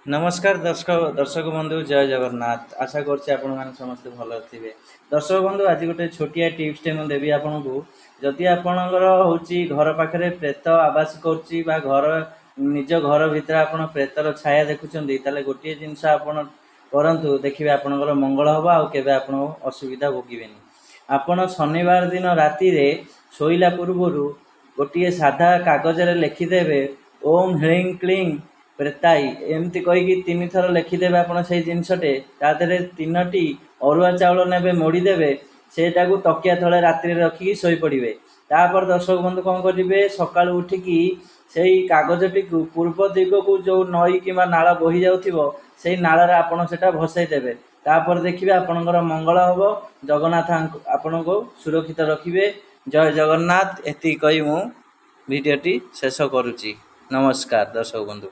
ନମସ୍କାର ଦର୍ଶକ ବନ୍ଧୁ, ଜୟ ଜଗନ୍ନାଥ। ଆଶା କରୁଛି ଆପଣମାନେ ସମସ୍ତେ ଭଲରେ ଥିବେ। ଦର୍ଶକ ବନ୍ଧୁ, ଆଜି ଗୋଟେ ଛୋଟିଆ ଟିପ୍ସଟେ ମୁଁ ଦେବି ଆପଣଙ୍କୁ। ଯଦି ଆପଣଙ୍କର ହେଉଛି ଘର ପାଖରେ ପ୍ରେତ ଆବାସ କରୁଛି ବା ନିଜ ଘର ଭିତରେ ଆପଣ ପ୍ରେତର ଛାୟା ଦେଖୁଛନ୍ତି, ତାହେଲେ ଗୋଟିଏ ଜିନିଷ ଆପଣ କରନ୍ତୁ, ଦେଖିବେ ଆପଣଙ୍କର ମଙ୍ଗଳ ହେବ ଆଉ କେବେ ଆପଣ ଅସୁବିଧା ଭୋଗିବେନି। ଆପଣ ଶନିବାର ଦିନ ରାତିରେ ଶୋଇଲା ପୂର୍ବରୁ ଗୋଟିଏ ସାଧା କାଗଜରେ ଲେଖିଦେବେ ଓମ୍ ହ୍ରିଂ କ୍ଲିଂ ପ୍ରେତାଇ, ଏମିତି କହିକି 3 ଥର ଲେଖିଦେବେ ଆପଣ ସେଇ ଜିନିଷଟେ। ତା ଦେହରେ ତିନୋଟି ଅରୁଆ ଚାଉଳ ନେବେ, ମୋଡ଼ିଦେବେ, ସେଇଟାକୁ ତକିଆ ତଳେ ରାତିରେ ରଖିକି ଶୋଇପଡ଼ିବେ। ତାପରେ ଦର୍ଶକ ବନ୍ଧୁ, କ'ଣ କରିବେ? ସକାଳୁ ଉଠିକି ସେଇ କାଗଜଟିକୁ ପୂର୍ବ ଦିଗକୁ ଯେଉଁ ନଈ କିମ୍ବା ନାଳ ବୋହି ଯାଉଥିବ, ସେଇ ନାଳରେ ଆପଣ ସେଇଟା ଭସେଇ ଦେବେ। ତାପରେ ଦେଖିବେ ଆପଣଙ୍କର ମଙ୍ଗଳ ହେବ, ଜଗନ୍ନାଥ ଆପଣଙ୍କୁ ସୁରକ୍ଷିତ ରଖିବେ। ଜୟ ଜଗନ୍ନାଥ। ଏତିକି କହି ମୁଁ ଭିଡ଼ିଓଟି ଶେଷ କରୁଛି। ନମସ୍କାର ଦର୍ଶକ ବନ୍ଧୁ।